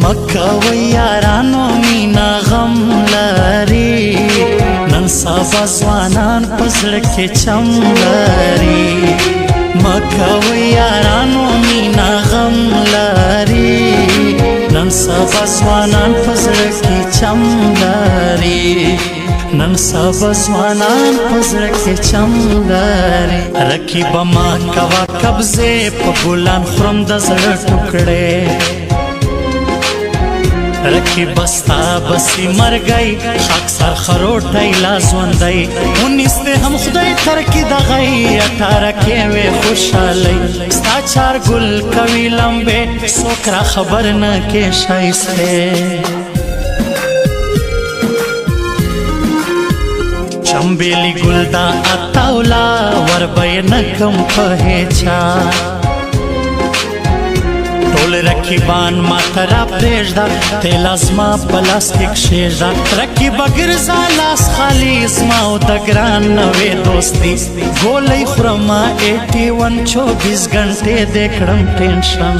مکه و یارانو مینا غم لري، نن سبا ځوانان په زړه کې چم لري. مکه و یارانو مینا غم لري، نن سبا ځوانان په زړه کې چم لري. نن سبا ځوانان په زړه کې چم لري. رقیب ما کوا قبضه، په ګلان خورم د زړه ټوکړې. رکی بستا بسی مرګی، خاک سر خروټی لا ژوندی. ونیسته هم خدای ترکی د غی، 18 کې وې خوشالۍ. ستا چار ګل کوي لمبه، څوک را خبر نه کې شایسته. چمبېلی ګل دا اتاولا، ور به نه کم په هیچا. ټول رقیبان ما ترا پرېږده، ته لازما په لاس کې کښېږده. رقیب ګرځه لاس خالي، زما او د ګران نوې دوستي. ګولۍ خورمه 81 24 غنټې دې کړم ټینشن.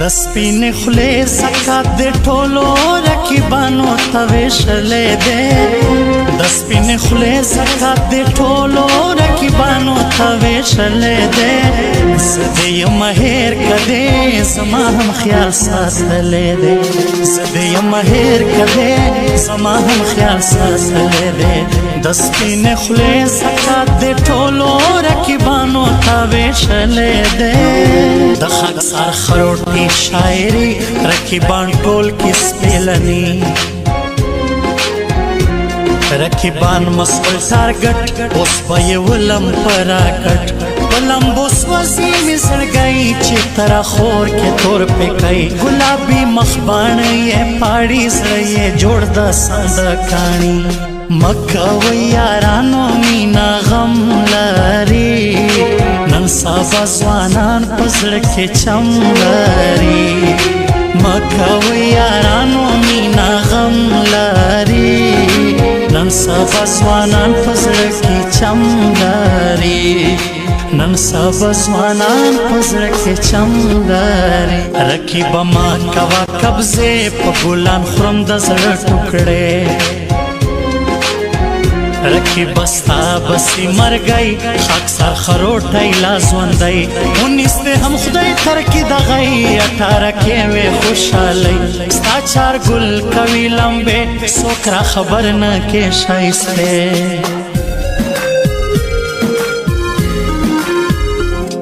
د سپینې خولې زکات د ټولو رقیبانو ته ویشلې دی. د سپینې خولې زکات د ټولو رقیبانو ته ویشلې دی. زه دې یم هېر که دې زما هم خیال ساتلی دی. زه دې یم هېر که دې زما هم خیال ساتلی دی. د سپینې خولې زکات د ټولو رقیبانو ته ویشلې دی. د خاکسار خروټي شاعري، رقیبان ټول کې سپېلني. رقیبان مسؤل ټارګټ، اوس به یې ولم په راکټ. په لمبو سوځي مې زړګی، چې تر خور کې تور پکای. ګلابي مخ باڼه یې پاړي، زړه یې جوړ د سند کاڼي. مکه و یارانو مینا غم لري، نن سبا ځوانان په زړه کې چم لري. مکه و یارانو مینا غم لري، نن سبا ځوانان په زړه کې چم لري. نن سبا ځوانان په زړه کې چم لري. رقیب ما کوا قبضه، په ګلان خورم د زړه ټوکړې. رکی بستا بسی مرګی، خاک سر خروټی لا ژوندی. ونیسته هم خدای ترکی د غی، 18 کې وې خوشالۍ. ستا چار ګل کوي لمبه، څوک را خبر نه کې شایسته.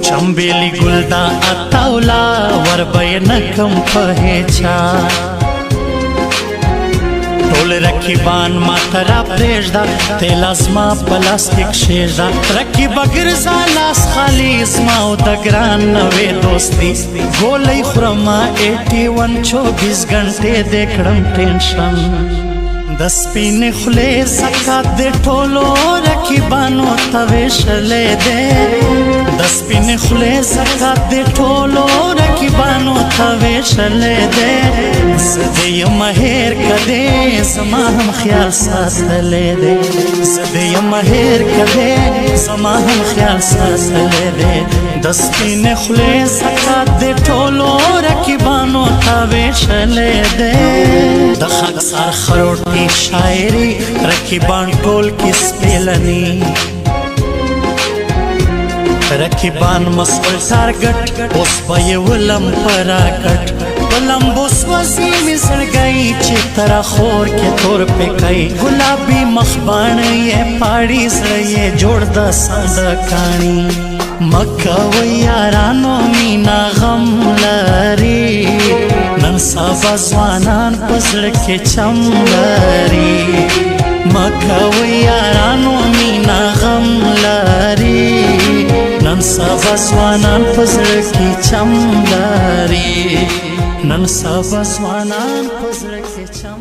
چمبېلی ګل دا اتاولا، ور به یې نه کم په هیچا. ټول رقیبان ما ترا پرېږده، ته لازما په لاس کې کښېږده. رقیب ګرځه لاس خالي، زما او د ګران نوې دوستي. ګولۍ خورمه 81 24 غنټې دې کړم ټینشن. د سپینې خولې زکات د ټولو رقیبانو ته ویشلې دی. د سپینې خولې زکات د ټولو رقیبانو ته ویشلې دی. زه دې یم هېر که دې زما هم خیال ساتلی دی. زه دې یم هېر که دې زما هم خیال ساتلی دی. د سپینې خولې زکات د ټولو رقیبانو ته ویشلې دی. د خاکسار خروټي شاعري، رقیبان ټول کې سپېلني. رقیبان مسؤل ټارګټ، اوس به یې ولم په راکټ. په لمبو سوځي مې زړګی، چې تر خور کې تور پکای. ګلابي مخ باڼه یې پاړي، زړه یې جوړ د سند کاڼي. مکه و یارانو مینا غم لري، نن سبا ځوانان په زړه کې چم لري. مکه و یارانو مینا غم لري، نن سبا ځوانان په زړه کې چم لري. نن سبا ځوانان په زړه کې چم